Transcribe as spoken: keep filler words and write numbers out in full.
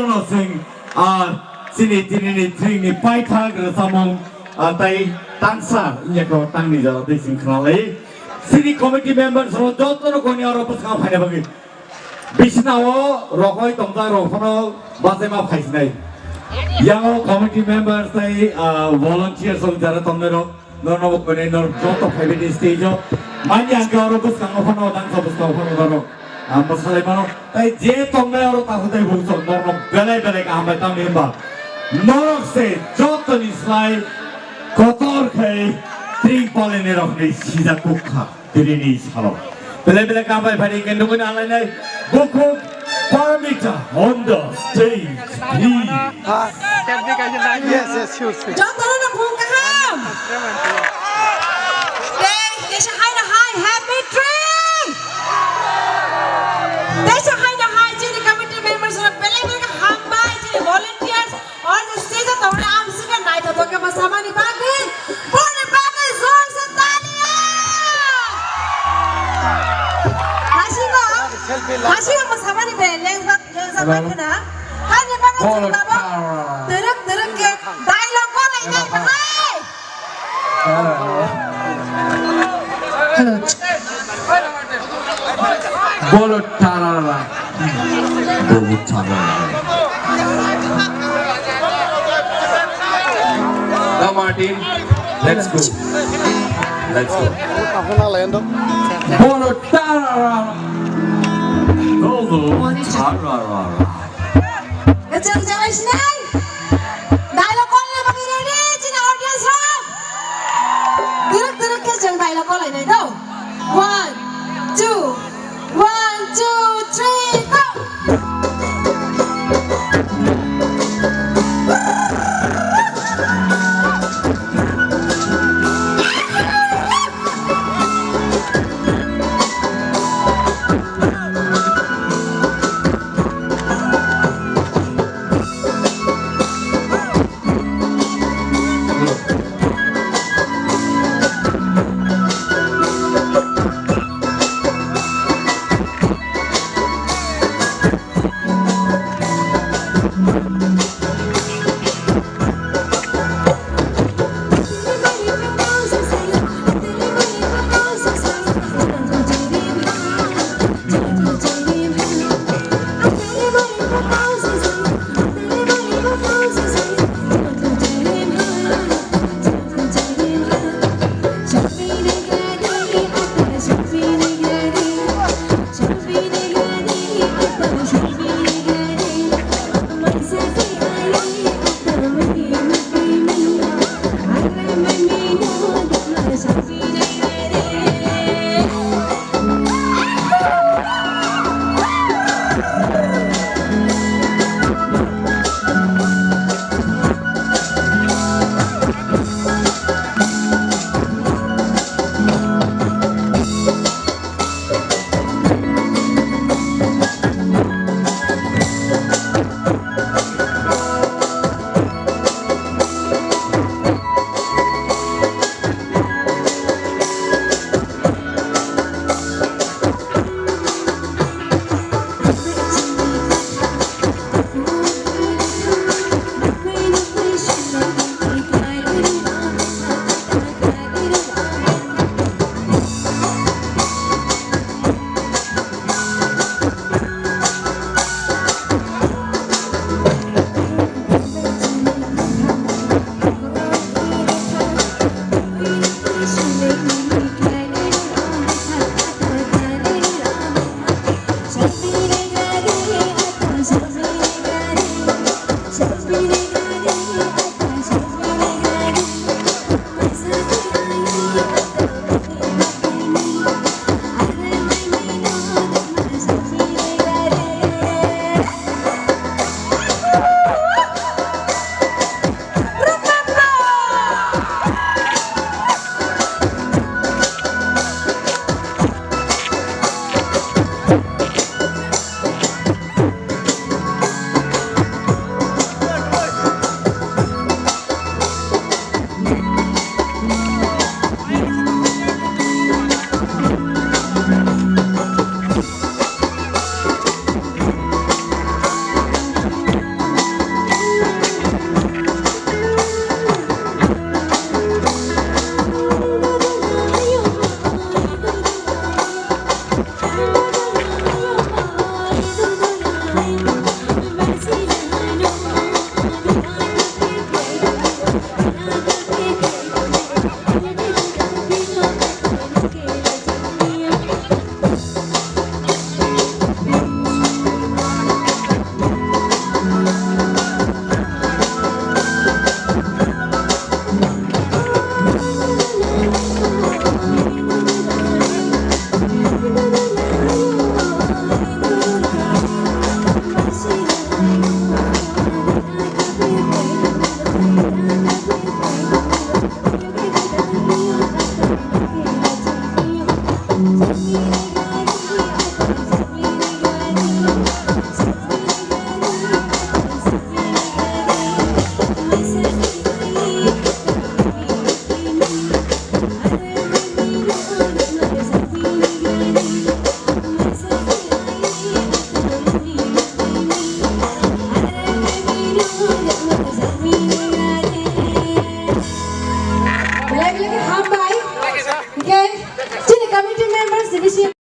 Sing, ah, chini tinini tringni paithak rwchapmung, ah, tai tangsa wngya khe tangni jora twi sing khna lai. Chini committee members rok jotono koni oro bwskango phaina bagwi. Bisna o rohoi tongjak rok phano bachaima phaisinai. Yango committee members tai, ah, volunteers rok jara tongnai rok, norno bo koni nor joto phaibai ni stage o. Mani ang khe oro bwskango phano, dangsa bwskango phano norok, ah, mwsalai mano. Tai je tongnai oro takhuk tai bukchok norno belai belai kaham bai tamni hwnba norok se jotoni slai kotor khe tring palini rokni sijak kuk kha. Tini ni salo. Belai belai kaham bai phani khe nugwi nalainai Bukhuk Parmita on the stage, please. Yes, yes, sure, sure. Jotono no phone kaham. Tei, teisa hai na hai, happy trip. Teisa hai na hai, chini committee members rok belai belai kaham bai, chini volunteers. Oro je stage o tongnai amsika naithotok khe mwsamani bagwi, boni bagwi jor se talia! Hasingo, hasingo mwsamani bai lengjak, lengjak bai khna. Hani bagwi chwng tabuk twrwk twrwk khe dialogue kwlai nai bahai. Hello. Bolo tarara. Bolo tarara. Come, Martin. Let's go. Let's go. Bolo tarara. Bolo tarara. Kachang jalai sinai. Dialogue kwlai bagwi ready, chini audience rok. Twrwk twrwk khe chwng dialogue kwlai nai do. One, two, one, two, three, go.